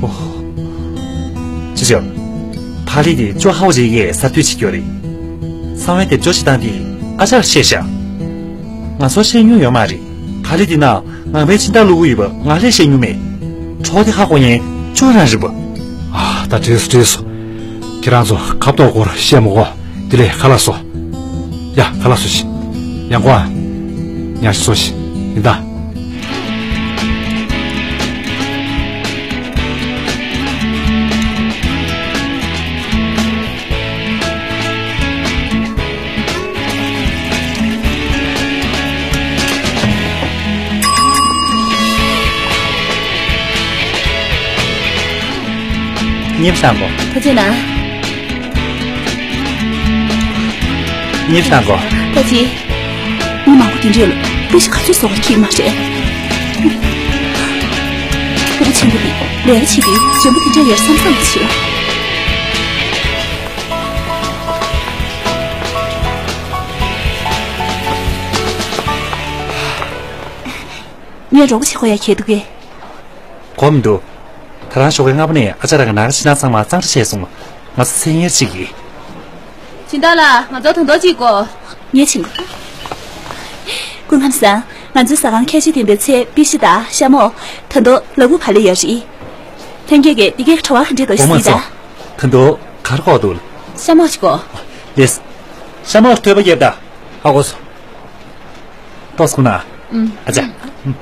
ཨོ། ཅི་བྱ། བག་ལེབ་དེ་ཅོ་ཧའོ་ཅེ་ཡིས་གསར་གཏོད་བྱེད་རྒྱུ་རེད། གསང་བའི་དེབ་སྐྱོར་བྱེད་སྟངས་དེ་ཨ་ཅག་ལ་བཤད་ཤག་ང་ཚོར་བཤད་མྱོང་ཡོད་མ་རེད། བག་ལེབ་དེ་ནང་ངང་པའི་ཕྱི་ཟླ་བླུགས་ཀྱི་ཡོད་པ་ང་ལས་བཤད་མྱོང་མེད། གྲོགས་དེ་ཧ་གོ་མཁན་ཅོ་རང་རེད་པ། ཨ། ད་འགྲིག་སོང་འགྲིག་སོང་། ཁྱེད་རང་ཚོ་ཁ་བཏོག་སྐོར་བཤད་མི་དགོས། དེ་ལས་ཁ་ལག་བཟོ། ཡ། ཁ་ལག་བཟོ་ཤིག་ཡང་ཀོང་། ཉར་ཞིག་བཟོ་ཤིག་ཡིན་ད། ཉེ་བ་སང་གོ། ཐུགས་རྗེ་གནང་། ཉེ་བ་སང་གོ། ད་ཅི། མི་མང་པོ་དེ་འདྲས་ལ་པེ་ཤི་ག་ཚོད་བཟོ་བ་ཁྱེད་མ་རེད། ཕྲུ་གུ་ཆེན་པོ་འདི་ལས་ཀ་བྱེད་དུས་ཞན་པོ་དེ་འདྲ་ཡོད་བསམ་བསམ་བྱེད། ངས་རོགས་པ་བྱེད་དགོས་ཡ་གལ་འདུག་གས། གོ་མི་འདུག་ད་རང་ཞོགས་ཀའི་སྔ་པོ་ནས་ཨ་ཅག་རང་གི་ནང་ཁ་ཕྱི་ནང་ཚང་མ་གཙང་སྦྲ་བྱས་སོང་། ང་ཚོ་མཚན་ཉལ་ཅིག་གིས། སྦྱིན་བདག་ལགས། ང་ཚོ་དོན་དག་ཅིག་གོ། ངས་ཕྱིན་གོ། སྐུ་ཁམས་བཟང་། ང་ཚོའི་ཟ་ཁང་ཁྱད་ཆོས་ལྡན་པའི་ཚལ་པི་ཤི་དང་ཤ་མོག་ད་དུང་ལ་ཕུག་བག་ལེབ་ཡོད་རེད། ལྷན་རྒྱས་ཀྱིས་འདི་གའི་བྲོ་བ་ག་འདྲས་འདུག་ཤེས་ད། ད་དུང་ག་རེ་གོ་འདུག་ཤ་མོག་ཅིག་གོ། ལེས། ཤ་མོག་ལ་ཐོད་པ་བརྒྱབ་ད། ཧ་གོ་སོང་། ཏོག་ཙམ་ཁུག་ན། ཨུམ། ཨ་ཅག་ཨུམ།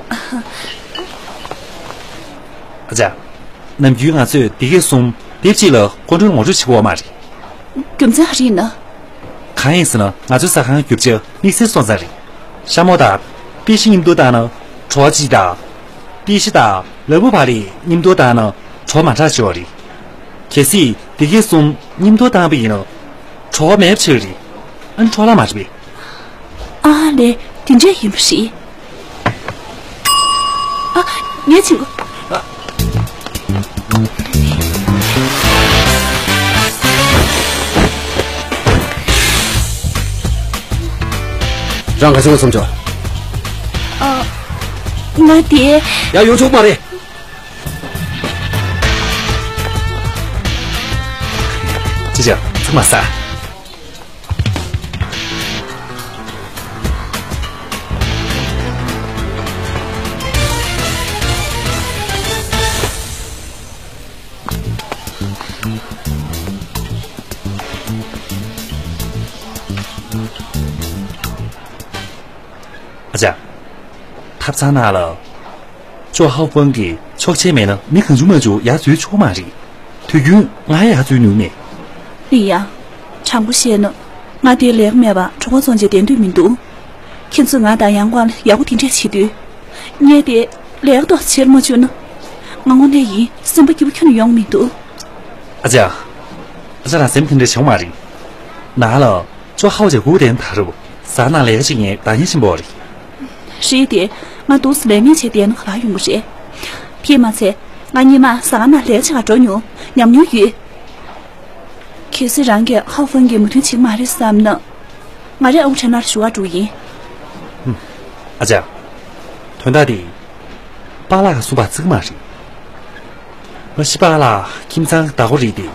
ཨ་ཅག་ནམ་རྒྱུན་ང་ཚོས་འདི་གས་གསུམ་དེབ་གཅིག་ལ་སྐོར་འགྲུལ་ངོ་སྤྲོད་བྱེད་ཀྱི་ཡོད་མ་རེད། རྒྱུ་མཚན་ག་རེ་ཡིན་ན། གང་ཡིན་ཟེར་ན་ང་ཚོའི་ཟ་ཁང་རྒྱུ་ཆ་དམིགས་བསལ་སོང་ཙང་རེད། ཤ་མོག་དང་པི་ཤི་མཉམ་དུ་བཏང་ན་བྲོ་བ་གཅིག་དང་། པི་ཤི་དང་ལ་ཕུག་བག་ལེབ་མཉམ་དུ་བཏང་ན་བྲོ་བ་མ་འདྲ་ཅིག་ཡོད་རེད། གལ་སྲིད་འདི་གས་གསུམ་མཉམ་དུ་བཏང་པ་ཡིན་ན་བྲོ་བ་མེད་པ་ཆགས་ཀྱི་རེད། ཨ་ནི་འཕྲོ་བརླག་མ་རེད་པས། ཨ་ལས། དེ་འདྲས་ཡིན་པ་རེད། ཨ། ངས་བྱིན་གོ། རང་ག་ཚོད་ལ་འཚམས་ཆོག་ཨ། ང་དེ། ཡ། ཡོང་ཆོག་མ་རེད། ཅི་བྱ། ཚང་མ་ཟ། ཨ་ཅག་ཐབ་ཚང་ནང་ལ། ཅོ་ཧའོ་ཧྥང་གིས་ཆོག་མཆན་མེད་ན་མི་གང་བྱུང་མང་བྱུང་ཡར་འཛུལ་ཆོག་མ་རེད། དུས་རྒྱུན་ང་ཡར་འཛུལ་ནུས་མེད། ལིང་ཡང་། དྲང་པོ་བཤད་ན། ང་དེར་ལས་ཀ་མེད་པར་གྲོད་ཁོག་བཙོང་བྱས་བསྡད་འདོད་མི་འདུག་ཁྱེད་ཚོས་ང་དང་ཡང་ཀོང་ལ་ཡག་པོ་དེ་འདྲས་བྱེད་དུས། ངས་དེ་ལས་ཀ་ཏོག་ཙམ་བྱེད་མ་བཅུག་ན། ང་དངོས་གནས་ཡིན་སེམས་པ་སྐྱིད་པོ་ཁྱོན་ནས་ཡོང་མི་འདུག་ཨ་ཅག་ཨ་ཅག་རང་སེམས་དེ་འདྲས་བྱུང་མ་རེད། ནང་ལ། ཅོ་ཧའོ་ཅེ་སྒུག་བསྡད་ན་ད་རུང་ཟ་ཁང་ནང་ལས་ཀ་བྱེད་མཁན་བདག་ཉིད་ཆེན་པོ་རེད། རེད་དེ། ང་འདུག་སེ་ལས་མེད་བྱས་བསྡད་ན་ག་པར་ཡོང་གི་རེད། དེས་མ་ཚད། ང་སྔོན་མ་ཟ་ཁང་ནང་ལས་ཀ་བྱེད་གར་འགྲོ་མྱོང་། ཉམས་མྱོང་ཡོད། གལ་སྲིད་རང་གིས་ཧའོ་ཧྥང་གིས་མོས་མཐུན་བྱེད་ཀྱི་མ་རེད་བསམ་ན། ང་རང་ཨ་ཁུ་ཁྲེན་ལགས་ལ་ཞུ་བར་འགྲོ་གི་ཡིན། ཨ་ཅག་དོན་དག་དེ། པཱ་ལགས་ཀྱིས་གསུངས་པ་བརྩི་གི་མ་རེད། ང་ཤི་པཱ་ལགས་ཁྱིམ་ཚང་གི་བདག་པོ་རེད་དེ།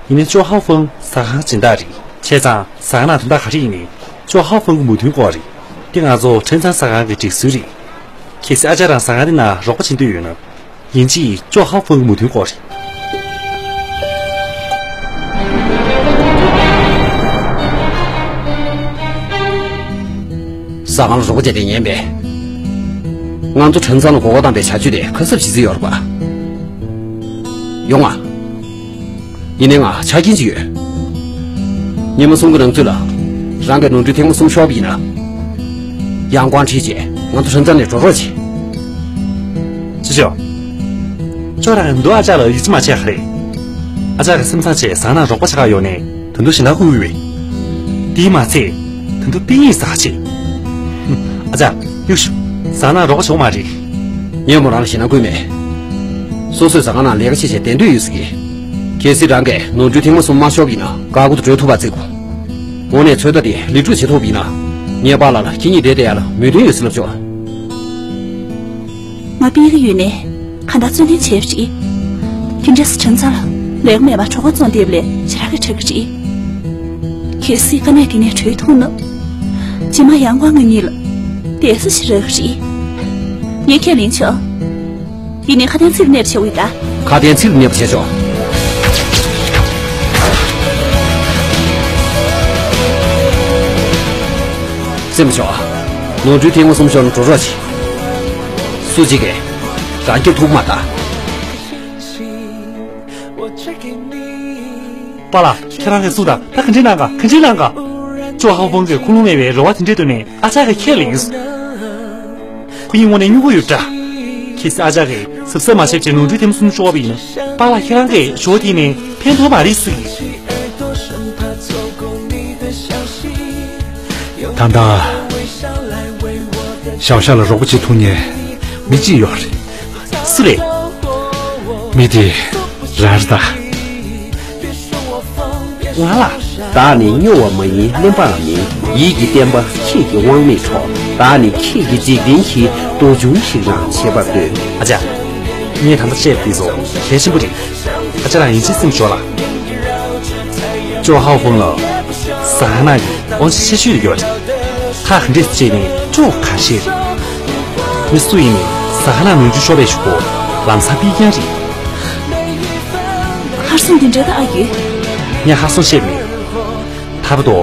ཡིན་ནའི་ཅོ་ཧའོ་ཧྥང་ཟ་ཁང་སྦྱིན་བདག་རེད། བྱས་ཙང་ཟ་ཁང་ནང་དོན་དག་ག་རེ་ཡིན་ནའི་ཅོ་ཧའོ་ཧྥང་གི་མོས་མཐུན་དགོས་རེད། དེ་ང་ཚོ་ཁྲེང་ཚང་ཟ་ཁང་གི་སྒྲིག་སྲོལ་རེད། གལ་སྲིད་ཨ་ཅག་རང་ཟ་ཁང་དེ་ནང་རོགས་པ་བྱེད་འདོད་ཡོད་ན། ཡིན་གཅིག་ཅོ་ཧའོ་ཧྥང་གི་མོས་མཐུན་དགོས་རེད། ཟ་ཁང་ལ་རོགས་པ་བྱས་ཏེ་ཉན་པས། ང་ཚོ་ཁྲེང་ཚང་ལ་མགོ་སྐོར་བཏང་པའི་བྱ་སྤྱོད་དེ་ཁ་གསབ་བྱེད་རྩིས་ཡོད་རེད་པ། ཡོང་ང་། ཡིན་ནའི་ང་ཆ་རྐྱེན་ཅིག་ཡོད། ཉི་མ་གསུམ་གྱི་ནང་ཚུད་ལ། རང་གིས་ནོར་འཁྲུལ་ཐེངས་མ་གསུམ་ཤོར་བ་ཡིན་ན། ཡང་ཀོང་ཁྲིད་བྱས་ང་ཚོ་ཁྲེང་ཚང་ནས་འགྲོ་རོགས་བྱེད། ཅི་ཞོ། ཅོ་རང་གི་མདོ་ཨ་ཅག་ལ་ཡིད་ཆེས་མ་བྱས་ག་རེད། ཨ་ཅག་གི་སེམས་བཟང་བྱས་ཟ་ཁང་ནང་རོགས་པ་བྱེད་ག་ཡོང་ནས་ད་དུང་ཞེད་སྣང་སྐུལ་གི་ཡོད་པས། དེས་མ་ཚད། ད་དུང་པིན་ཡིག་ཟ་ཆེ། ཨ་ཅག་གཡུག་ཤོག་ཟ་ཁང་ནང་རོགས་པ་བྱེད་དགོས་མ་རེད། ངས་མོ་རང་ལ་ཞེད་སྣང་སྐུལ་མེད། སོ་སོས་ཟ་ཁང་ནང་ལས་ཀ་བྱེད་བྱས་བསྡད་འདོད་ཡོད་ཟེར་གི། གལ་སྲིད་རང་གིས་ནོར་འཁྲུལ་ཐེངས་མ་གསུམ་མ་ཤོར་བ་ཡིན་ན་བཀའ་བསྒོ་དུ་གྲོལ་ཐུབ་པ་བརྩི་དགོས། དངོས་གནས་ཚོད་ལྟ་དེ་ལེགས་གྲུབ་བྱེད་ཐུབ་པ་ཡིན་ན། ངས་པཱ་ལགས་ལ་ཁྱེད་གཉིས་བསྡད་བསྡད་ཡ་ལ་མོས་མཐུན་ཡོད་ཟེར་ལབ་ཆོག་ང་པིན་གྱི་ཡུལ་ནས་གང་ལྟར་བཙོན་ལེན་བྱས་པ་རེད། དེ་འདྲ་སེ་ཁྲེང་ཚང་ལ་ལས་ཀ་མེད་པར་གྲོད་ཁོག་བཙོང་བསྡད་པ་ལས་ཞེ་དྲག་གི་དྲག་གི་རེད། གལ་སྲིད་དཀའ་གནད་དེ་ནས་གྲོལ་ཐུབ་ན། རྗེས་མ་ཡང་ཀོང་ང་གཉིས་ལ་བདེ་ས་ཞིག་རག་གི་རེད། ངས་ཁས་ལེན་ཆོག་ཡིན་ནའི་ཁ་དན་ཚིག་ལ་གནས་པ་བྱེད་འོས་ད། ཁ་དན་ཚིག་ལ་གནས་པ་བྱེད་ཆོག་སེམས་ཆོག་ནོར་འཁྲུལ་ཐེངས་མ་གསུམ་ཤོར་ན་འགྲོ་རོགས་བྱེད། སུ་གཅིག་གིས་རང་སྐྱོབ་ཐུབ་མ་ད། པཱ་ལགས་ཁྱེད་རང་གིས་གསུངས་དང་ད་ག་འདྲས་གནང་ག་ག་འདྲས་གནང་ག་ཅོ་ཧའོ་ཧྥང་གིས་ཁུངས་ལུང་མེད་པའི་རེ་བ་དེ་འདྲས་བཏོན་ནས་ཨ་ཅག་གིས་ཁས་ལེན། ཁོ་གཉིས་དངོས་གནས་སྙིང་པོ་ཡོད་འདྲ། གལ་སྲིད་ཨ་ཅག་གིས་གཟབ་གཟབ་མ་བྱས་པ་བྱས་ནོར་འཁྲུལ་ཐེངས་མ་གསུམ་ཤོར་བ་ཡིན་ན་པཱ་ལགས་ཁྱེད་རང་གིས་ཞོ་དེ་ནས་ཕན་ཐོགས་མ་རེད་ཟེར་གི། ད་ལྟ་ཞའོ་ཞའོ་ལ་རོགས་པ་བྱེད་ཐུབ་མཁན་མི་གཅིག་ཡོད་རེད། སུ་རེད། མི་དེ་རང་རེད་ད། ང་ལ། བདག་ནི་སྨྱོ་བ་མ་ཡིན་གླེན་པའང་མིན། ཡིད་ཀྱི་བརྟན་པ་ཁྱེད་ཀྱི་དབང་མེད་འཕྲོག་བདག་ནི་ཁྱེད་ཀྱི་འཇིག་རྟེན་གྱི་རྡོ་ཆུང་ཞིག་རང་བྱེད་པར་འདོད། ཨ་ཅག་ངས་ད་ལྟ་བཤད་པ་དེ་ཚོ་གལ་ཆེན་པོ་རེད། ཨ་ཅག་རང་ཡིན་གཅིག་སེམས་ཞོག་ལ། ཅོ་ཧའོ་ཧྥང་ལ། ཟ་ཁང་ནང་གི་དབང་ཆ་ཆེ་ཤོས་ཡོད་རེད། ཐག་ག་འདྲས་བཅད་ནས་ཅོ་ཁ་ཤས་རེད། མི་སུ་ཡིན་ནའི་ཟ་ཁང་ནང་ནོར་འཁྲུལ་ཤོར་བའི་གཞུག་གུ་ལམ་སང་ཕུད་རྐྱང་རེད། ཧར་སང་འདི་འདྲ་ད་ཨ་ཡོད། ངས་ཧར་སང་བཤད་མེད། ད་བར་དུ་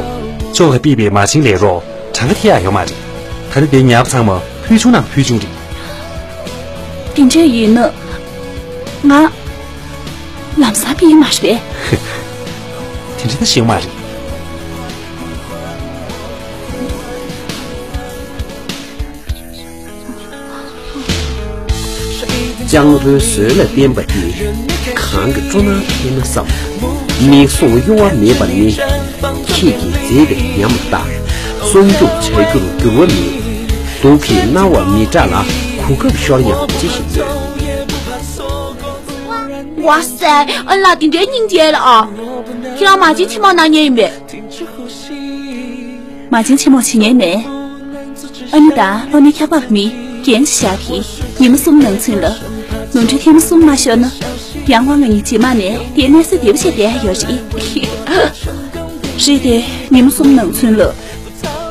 ཅོ་གིས་ཕུད་པའི་མ་བྱན་ལས་རོགས་གྲངས་ཀ་ཐེ་ཡག་ཡོད་མ་རེད། ད་ནི་དེ་ཉར་བ་ཚང་མ་ཕུལ་བྱུང་ནང་ཕུལ་བྱུང་རེད། དེ་འདྲ་ཡིན་ན། ང་ལམ་སང་ཕུད་ཡི་མ་རེད་པས། དེ་འདྲ་ད་ཤེས་མ་རེད། སྤྱང་པོའི་ཟོལ་ལ་བརྟེན་པ་དེ། གང་གི་སྤྲོ་སྣང་འཕེལ་ན་བསམ། མིག་ཟུང་གཡོ་བ་མེད་པ་ནི། ཁྱེད་ཀྱིས་མཛེས་པའི་ཉམས་ལྟ། སྲུང་སྐྱོབ་བྱ་རྒྱུར་འགྱུར་བ་མེད། དུག་གིས་མནར་བ་མི་སྐྲག་ལ། གོ་སྐབས་ཤོར་ཡང་ཅི་ཞིག་ཡོད། ཝ་སེ། ཨ་ལ་དེ་འདྲའི་སྙིང་རྗེ་ལ་ཨ། ཁྱེད་རང་མ་བྱན་ཆེན་མོ་གནང་མཁན་ཡིན་པས། མ་བྱན་ཆེན་མོ་བྱེད་མཁན་མེད། ཨ་ནི་ད་ལྷོ་ནས་འཁྱག་པ་མི་རྒན་ཞིག་བཞག་གི། ཉི་མ་གསུམ་ནང་ཚུན་ལ་ནོར་འཁྲུལ་ཐེངས་མ་གསུམ་མ་ཤོར་ན། ཡང་ཁོང་ང་གཉིས་རྗེས་མ་ནས་དེའི་གནས་ས་བདེ་པོ་བྱས་བསྡད་ཡ་ཡོད་རེད། རེད་དེ། ཉི་མ་གསུམ་ནང་ཚུན་ལ་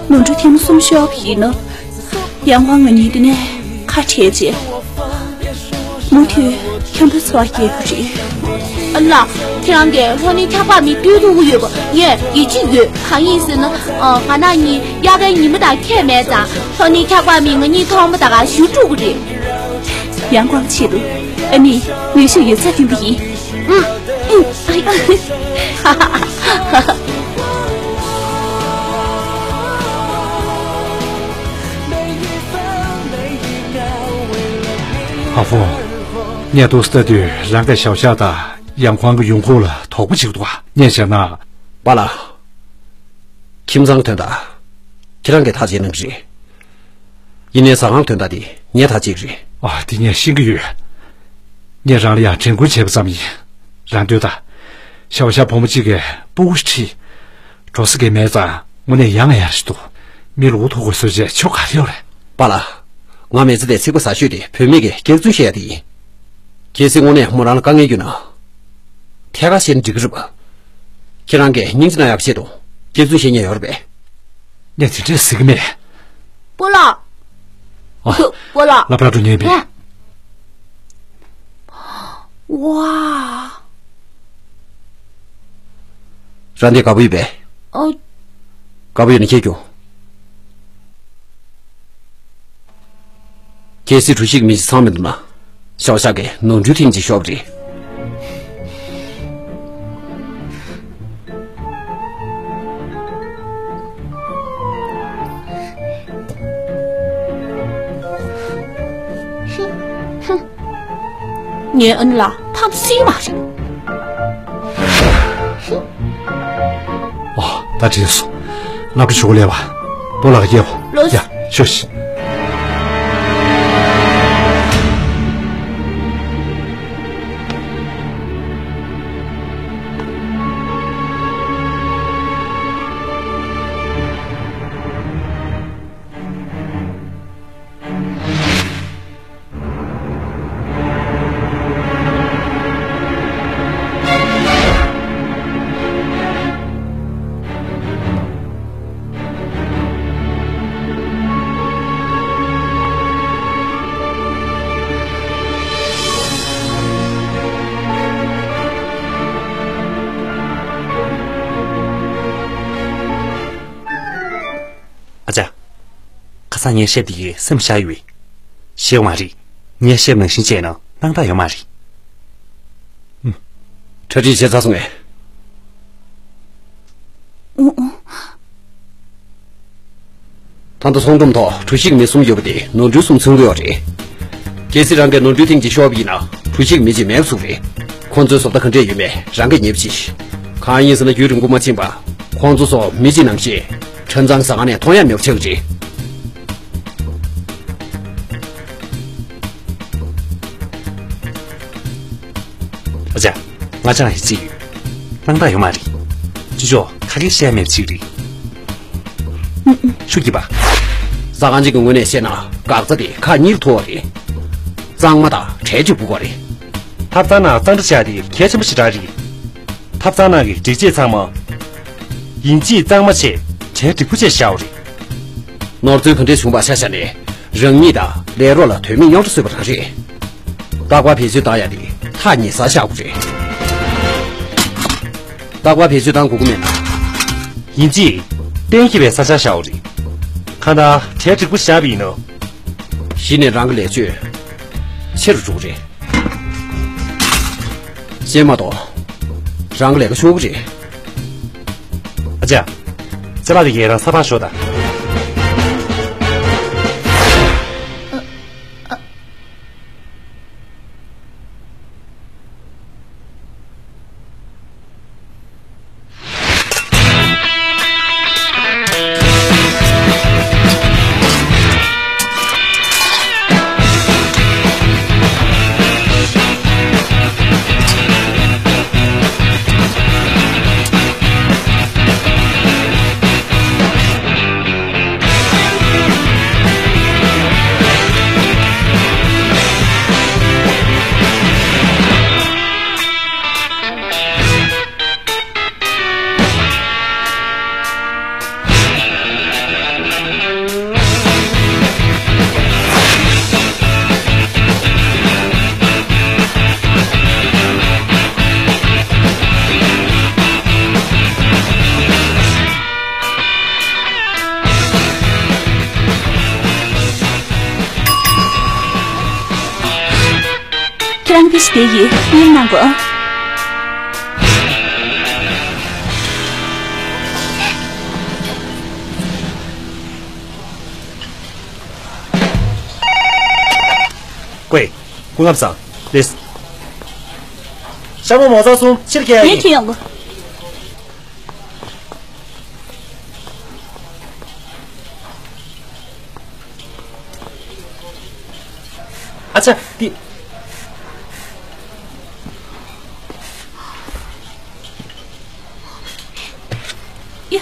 ནོར་འཁྲུལ་ཐེངས་མ་གསུམ་ཤོར་བ་ཡིན་ན། ཡང་ཁོང་ང་གཉིས་དེ་ནས་ཁ་བྲལ་རྗེས། མུ་མཐུད་འཁྱམ་པོའི་འཚོ་བ་སྐྱེལ་དགོས་རེད། ཨ་ལ། ཁྱེད་རང་གིས་ལྷོ་ནས་འཁྱག་པ་མི་བཏུལ་ཐུབ་ཀྱི་ཡོད་པ་ངས་ཡིད་ཆེས་ཡོད། གང་ཡིན་ཟེར་ན། ཨ། ང་རང་གཉིས་དབྱར་ཁའི་ཉི་མ་དང་ཁྱད་མེད་ཙང་ལྷོ་ནས་འཁྱག་པ་མི་ང་གཉིས་ཐོག་མ་ད་ག་གཞུ་བཀྲུ་གི་རེད། ཡང་ཁོང་ཆེད་དུ་ཨ་ནི་ནུས་ཤུགས་ཡོད་ཚད་འདོན་གྱི་ཡིན། ཨུམ། ཨུམ། ཨ་ཡ། ཧ་ཧྥོ། ངས་ཏོག་ཙམ་ལྟ་དུས་རང་གིས་ཞའོ་ཞའོ་དང་ཡང་ཁོང་གི་ཡོང་ཁུངས་ལ་དོགས་པ་བྱེད་ཀྱི་འདུག་ག་ངས་བྱས་ན། པཱ་ལགས། ཁྱིམ་ཚང་གི་དོན་དག་ཁྱེད་རང་གིས་ཐག་བཅད་གནང་གི་རེད། ཡིན་ནའི་ཟ་ཁང་གི་དོན་དག་དེ་ངས་ཐག་བཅད་ཀྱི་རེད། ཨ། དེ་ངས་ཤེས་ཀྱི་ཡོད། ངས་རང་ལ་ཡང་དྲན་སྐུལ་བྱས་པ་ཙམ་ཡིན། རང་འདོད་ད། ཞའོ་ཞའོ་བུ་མོ་གཅིག་གིས་སྤུ་གུ་ཁྲིད། འགྲོ་ས་གང་མེད་ཙང་དངོས་གནས་ཡ་ང་ཡ་ཞིག་འདུག་མི་ལ་མགོ་ཐོག་དགོས་བཟོ་བྱས་ཆོ་ག་རེ་ཡོད་རེད། པཱ་ལགས། ང་མི་ཚེ་དེ་ཚིག་པ་ཟ་ཤོས་དེ་བུད་མེད་ཀྱི་སྐྱག་རྫུན་བཤད་ཡ་དེ་ཡིན། གལ་སྲིད་དངོས་གནས་མོ་རང་ལ་དཀའ་ངལ་ཡོད་ན། ཐད་ཀར་བཤད་ན་འགྲིག་གི་རེད་པ། ཁྱེད་རང་གིས་སྙིང་རྗེ་གནང་ཡག་ཆེད་དུ་སྐྱག་རྫུན་བཤད་མཁན་ཡོད་རེད་པས། ངས་དེ་འདྲས་ཟེར་གི་མེད། སྤོ་ལགས། ཨ། སྤོ་ལགས། སློབ་གྲྭར་འགྲོ་མཁན་ཡིན་པས། ཨ། ཝ། རང་དེ་དགའ་པོ་ཡོད་པས། ཨོ། དགའ་པོ་ཡོད་ན་ཁྱེད་ཀྱང་། གལ་སྲིད་གྲོ་ཞིབ་མི་གཅིག་ཚང་མི་འདུག་ན། ཤོག་ཤག་གི་ནོར་འཁྲུལ་ཐེངས་གཅིག་ཤོར་བ་རེད། ངའི་ཨ་ནེ་ལ་ཕམ་སྲིད་མ་རེད། ཨོ། ད་བྲིས་སོང་། སློབ་གྲྭ་ཆུ་གོ་ལས་པ། སྤོ་ལགས་ཀྱིས། ལོས། ཡ། ཤོག་ཤིག་ཨ་ཅག་ཁ་སང་ངས་བཤད་དེ་གི་སེམས་ཤར་ཡོད། ཤེས་མ་རེད། ངས་བཤད་ནང་བཞིན་བྱས་ན་སྣང་དག་ཡོད་མ་རེད། ཨུམ། གྲ་སྒྲིག་བྱས་ཚར་སོང་ངས། ཨུ་ཨུ། ད་ལྟ་ཚོང་སྒྲོམ་ཐོག་གྲོ་ཞིབ་མི་གསུམ་ཡོད་པ་དེ་ནོར་འཁྲུལ་གསུམ་མཚོན་གྱི་ཡོད་རེད། གལ་སྲིད་རང་གིས་ནོར་འཁྲུལ་ཐེངས་གཅིག་ཤོར་བ་ཡིན་ན་གྲོ་ཞིབ་མི་གཅིག་མེད་པ་བཟོ་གི་རེད། ཁོང་ཚོའི་བཟོ་ལྟ་ག་འདྲས་ཡོད་མེད་རང་གིས་ཉེ་བར་ཅིག་གང་ཡིན་ཟེར་ན་རྒྱུན་རིང་པོ་མ་ཕྱིན་པ། ཁོང་ཚོ་སོགས་མི་གཅིག་ནང་བཞིན་ཁྲོན་ཚང་ཟ་ཁང་ནས་མཐོང་ཡ་མེད་པ་ཆགས་ཀྱི་རེད། ཨ་ཅག་ང་ཅག་ཡི་གཅིག་ཡོད། སྣང་དག་ཡོད་མ་རེད། ཅི་ཅོག་ཁ་སྐད་བཤད་མེད་ཅིག་རེད། ཤུགས་ཀྱིས་པ། ཟ་ཁང་གཅིག་གི་ངོས་ནས་བཤད་ན་འགག་རྩ་དེ་ཁག་གཉིས་ལ་ཐུག་པ་རེད། གཙང་མ་དང་གྲལ་འགྲིག་པོ་དགོས་རེད། ཐབ་ཚང་ནང་གཙང་སྦྲ་བྱ་དེ་གལ་ཆེན་པོ་ཞེ་དྲག་རེད། ཐབ་ཚང་ནང་གི་སྒྲིག་ཆས་ཚང་མ། ཡིན་གཅིག་གཙང་མ་བྱས་གྲལ་འགྲིག་པོ་བྱས་བཞག་པ་རེད། ནོར་འཛོལ་ག་འདྲས་བྱུང་བ་ཆ་བཞག་ནས་རང་ཉིད་དང་ལས་རོགས་ལ་དོན་མེད་རྙོག་དྲ་བཟོས་པ་རང་རེད། རྟག་པར་བེད་སྤྱོད་བཏང་ཡ་དེ་ཐག་ཉེ་སར་བཞག་དགོས་རེད། རྟག་པར་བེད་སྤྱོད་བཏང་དགོས་ཀྱི་མེད་ན། ཡིན་གཅིག་གཏན་འཁེལ་བའི་ས་ཆར་བཞག་པ་རེད། གང་ལྟར་གྲལ་འགྲིག་པོ་བཞག་པ་ཡིན་ནོ། གཞི་ནས་རང་གི་ལས་ཕྱོད་ཆེ་རུ་འགྲོ་གི་རེད། གཞན་མ་གཏོགས་རང་གི་ལས་ཀ་ཤོར་གི་རེད། ཨ་ཅག་ཅ་ལག་དེ་གས་རང་ས་ཕར་ཤོག་དང་། ཁྱེད་རང་ཕི་ཤི་དེ་ཡི་གཉེར་གནང་དགོས། ཀོས། སྐུ་ངབ་བཟང་། ལེས། ཤ་མོ་མོ་ཚ་གསུམ་ཕྱིར་ཁྱེར་ཡིན། ངས་ཁྱེར་ཡོང་གོ། ཨ་ཅག་འདི། ཡ།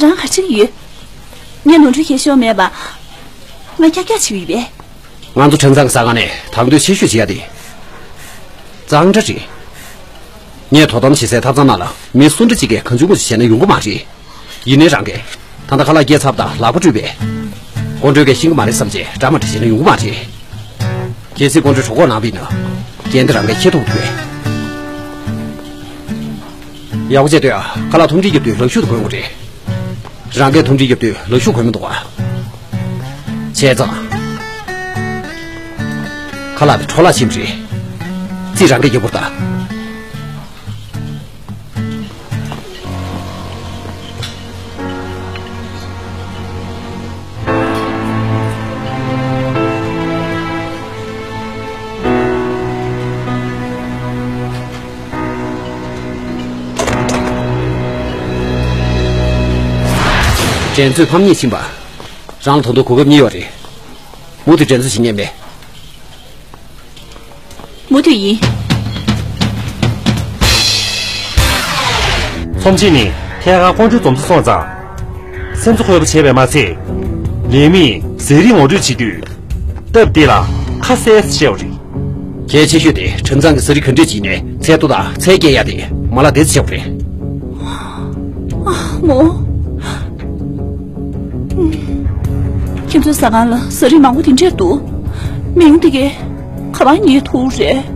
རང་ག་ཅིག་ཡོད། ངས་ནོར་འཁྲུལ་ཁྱེར་ཤོར་མེད་པ། ང་ཀྱག་ཀྱག་བྱེད་ཀྱི་ཡོད་པས། ང་ཚོ་ཁྲིམས་གཙང་གི་ས་ཁང་ནས་དང་དོད་ཆེ་ཤོས་བྱེད་ཡ་དེ་གཙང་སྦྲ་རེད། ངས་དོ་དམ་བྱེད་སའི་ཐབ་ཚང་ནང་ལ་མི་སུ་འདྲ་གཅིག་གིས་གང་བྱུང་ངོ་བྱུང་བྱས་ན་ཡོང་གི་མ་རེད། ཡིན་ནའི་རང་གིས་ད་ལྟ་ཁ་ལག་སྐྱེལ་ཚར་བ་དང་ལག་པ་བཀྲུས་པས། ཀོང་སྤྲུལ་གྱིས་ཤེས་ཀྱི་མ་རེད་བསམ་བྱས་འདྲ་མ་འདྲ་བྱས་ན་ཡོང་གི་མ་རེད། གལ་སྲིད་ཀོང་སྤྲུལ་གྲོད་ཁོག་ན་བ་ཡིན་ན། རྐྱེན་འདི་རང་གིས་ཁྱེར་ཐུབ་དགོས། ཡག་པོ་བྱས་ལྟོས་ཨ། ཁ་ལག་འཐུང་འཕྲིན་རྒྱབ་དུས་ལག་ཤུབས་དེ་གོན་དགོས་རེད། རང་གིས་འཐུང་འཕྲིན་རྒྱབ་དུས་ལག་ཤུབས་གོན་མི་འདུག་ག་བྱས་ཙང་། ཁ་ལག་དེ་འཕྲོ་བརླག་ཕྱིན་པ་རེད། རྩིས་རང་གིས་རྒྱག་དགོས་རེད་ད། འགྲན་རྩོད་ཕམ་ཉེས་ཕྱིན་པ། རང་ལ་ད་དུང་གོ་སྐབས་གཉིས་ཡོད་རེད། མུ་མཐུད་འགྲན་རྩོད་བྱེད་མཁན་མེད། མུ་མཐུད་ཡིན། ཚོམས་ཆེན་ནི་ཐད་ཀར་ཀོང་སྤྲུལ་འཛོམས་ས་སོང་ཙང་། སེམས་གསོ་འཁོལ་པོ་བྱས་པས་མ་ཚད། ལས་མིས་ཟས་རིགས་ངོ་སྤྲོད་བྱེད་དུས། སྟབས་བདེ་ལ་ཁ་གསལ་བཤད་པ་རེད། གལ་ཆེ་ཤོས་དེ་ཁྲིམས་གཙང་གི་ཟས་རིགས་ག་འདྲས་བྱིན་ནས་ཚལ་ཏོག་དང་ཚལ་སྐྱེལ་ཡ་དེ་མ་ལག་བདེ་ཙམ་བྱེད་པ་རེད། མོ། ཁྱེད་ཚོའི་ཟ་ཁང་ལ་ཟས་རིགས་མང་པོ་དེ་འདྲས་འདུག་མི་ཡོང་དེ་གས་ག་པར་ཉལ་ཐུབ་རེད།